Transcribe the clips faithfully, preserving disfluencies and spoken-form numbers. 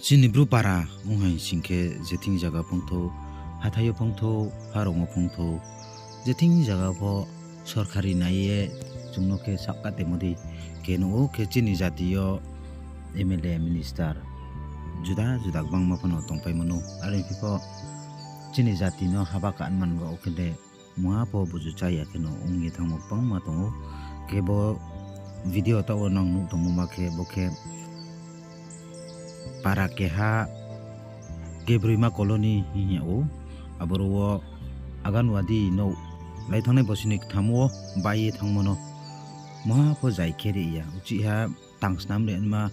Chini Bru para ong hai sing khe, je thing zaga phungthou, hathái yo phungthou, harong wo phungthou, je thing zaga pho sorkari nai ye chung no khe sahka temo dei khe nuh ou. Khe chini jati yo M L A, minister juda juda gbangma phano tongpaimo nou. Are phi pho chini jati no haba ka man ba wo khe de mungha pho buzu chá ya khe no ong ye thanngmo gbangma tong ou. Khe bo video taoh wo nang nuh tongmo ma khe, bo khe para keha Kebroima colony hing ye ou. Aboro wo Anganwadi nouh lai thanngnai bosi ni ktham wo bai ye thanngmo no mungha pho zai khe ri ya. Uchih ha tang snam ri ma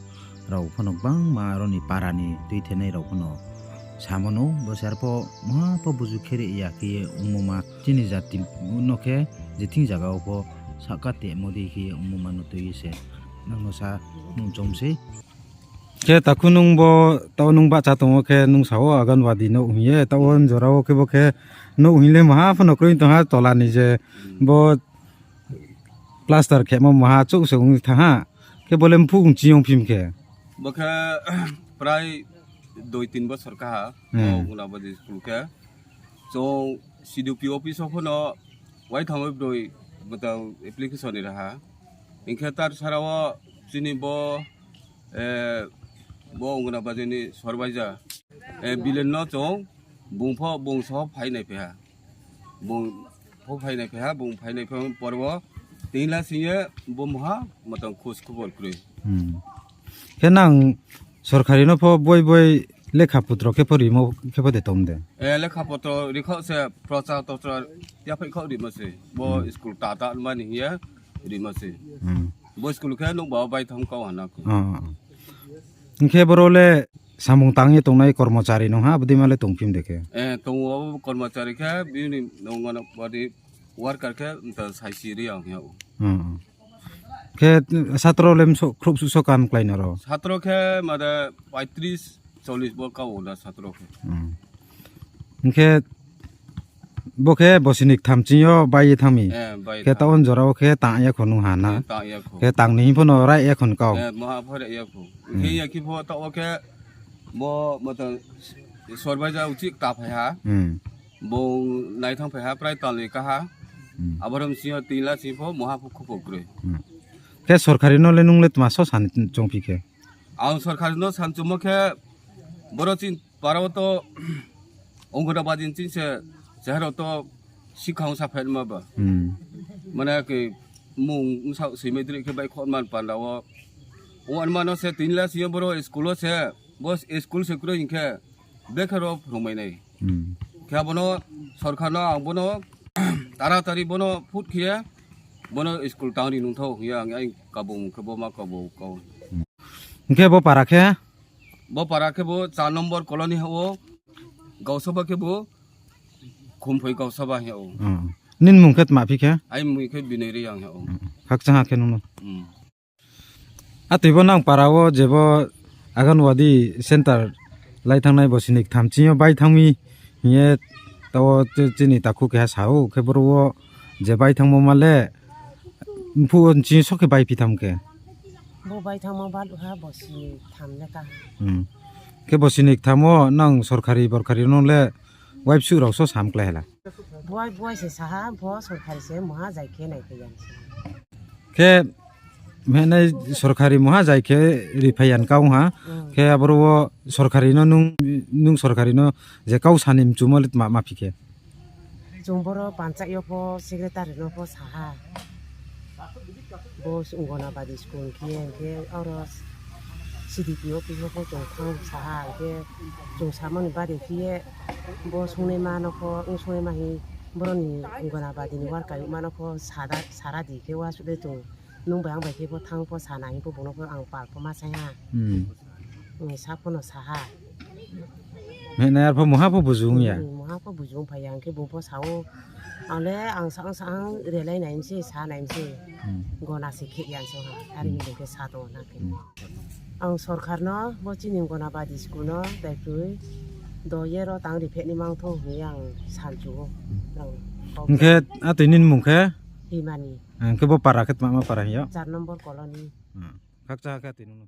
rao phano gbangma aro ni para ni tuithenai rao phano samo nou, bo se ar pho mungha pho buzu khe ri ya khe ye ongmo ma chini jati no khe je thing zaga wo pho sahka temo dei khe ye ongmo ma no tui ye se nang no sa nung chom sei. Khe takhu nung bo taoh nung bahcha tong wo khe nung sa wo Anganwadi nouh hing ye, taoh wo jora wo khe bo khe nouh hing le maha phano kroi tong ha, tola ni je bo plaster khemo maha chouh se ong thanng ha. Khe bo le mphuh ong ching yo phim khe. Bo khe prai dui tin bosor kaha, hmm, o Anganwadi school khe. Chung C D P office wo phano waitham wi broi bwtang application ri ha. Hing khe tar sara wo chini bo, eh, bo Anganwadi ni sorbaija, eh, Bilen no chung bung pho, bung so phai nai phai ha. Bung pho phai nai phai ha, bung phai nai phai por wo tin la sing ye bo mungha matang khos khobor kroi. Hmm. Khe nang sorkari no pho boi boi lekha potro khe pho rimo khe pho de tong de? Eh, lekha potro rikhaoh se prochar tochar yaphaih khaoh rimo se. Bo, hmm, school tata mani hing ye rimo se. Hmm. Bo school khe nouhba wo baithang kau hana khe. Oh. Hing khe boro le samung tang ye tongnai kormochari nung ha, abo dei ma le tongphim de khe? Eh, tong ou, kormochari khe, bini nung ano body worker khe, mta saisi ri ang ya ou. Hmm. Khe satro le mso-, khrouh suh so kan klái no ro? Satro khe mada paitris, cholis bo kau da satro khe. Hmm. Hing khe bo khe bosi ni ktham ching yo bai ye thanng mi? Eh, bai ye thanng. Khe taoh wo jora wo khe tang ya kho nung ha na? Eh, tang ya kho. Khe tang ni hing pho no rai ya kho kau? Eh, maha pho rai ya kho. Hmm. Hing ya khe pho taoh wo khe bo mata sorbaija uchih kta phai ha. Hmm. Bung naithang phai ha, prai talni kaha. Hmm. Abo rom sing yo tin la sing pho maha pho khobor kroi. Hmm. Khe sorkari no le nung le tma so san chongphi khe? Ang sorkari no san chongmo khe, boro chini para wo to Anganwadi ni chini se, chehara to sikhang saphaima ba. Hmm. Mane khe mung bsaoh soimai dri khe baihkhouh man panda wo. Ong anma no se tin la sing yo boro school wo se, bo school se kroi hing khe, bekhe ro phrungmai nai. Hmm. Khe abo no sorkar no ang bo no taratari bo no phut khe ye, bo no school tang ri nung thou hing ye ang ai kabung khe bo ma kabo kau. Hing khe bo para khe? Bo para khe bo char number colony ha wo, gausaba khe bo Khumphoi gausaba ha ou. Hmm. Nini mung khe tma phi khe? Ai mung khe Binoi Reang ha ou. Hmm. Khakchang ha khe nung no. Hmm. Atoi bo nang para wo je bo Anganwadi center lai thanngnai bosi ni ktham ching yo bai thanng mi hing ye taoh wo chi-, chini takhu keha sa ou, khe boro wo je bai thanngmo ma le mphuh wo ching so khe bai phi tham khe? Bo bai thanngmo baluh ha bosi ni ktham le ka. Hmm. Khe bosi ni ktham wo nang sorkari borkari no le waibsuh rao so sam klái hala? Buai buai se sa ha, bo sorkari se mungha zai khe naiphai ya se. Khe mhenai sorkari mungha zai khe riphai ya kau ha. Hmm. Khe aboro wo sorkari no nung, nung sorkari no je kau sa ni mchumo le tma ma phi khe? Chung boro panchayat yo pho secretary no pho sa ha. Bo Anganwadi school khe ye, hing khe aro C D P office wo pho chung thanng sa ha, hing khe chung samo ni bade khe ye bo sungnaima no pho, ong sungnaima hing boro ni Anganwadi ni worker yagma no pho sa da, sa ra di khe wa suh le chung nung bai ang bai khe pho thanng pho sa na hing pho bung no pho ang pal pho ma sai ha. Hmm. Sa pho no sa ha. Mhenai ar pho mungha pho buzu ong ya? Hmm, mungha pho buzu ong phai ya, hing khe bung pho sa ou. Ang le ang sa ang sa ang relai nai mi se, sa nai mi se. Hmm. Gona se khe ya se ha. Are hing bung khe sa tong na khe. Hmm. Ang sorkar no, bo chini Anganwadi school no, daiphroi, do ye ro tang ri phe ni mang thou hing ye ang sanchu ou. Hing khe atoi nini mung khe? Himani. Hing khe bo para khe tma ma para hing yo? Char number colony. Hmm. Khakchang ha khe atoi nung no.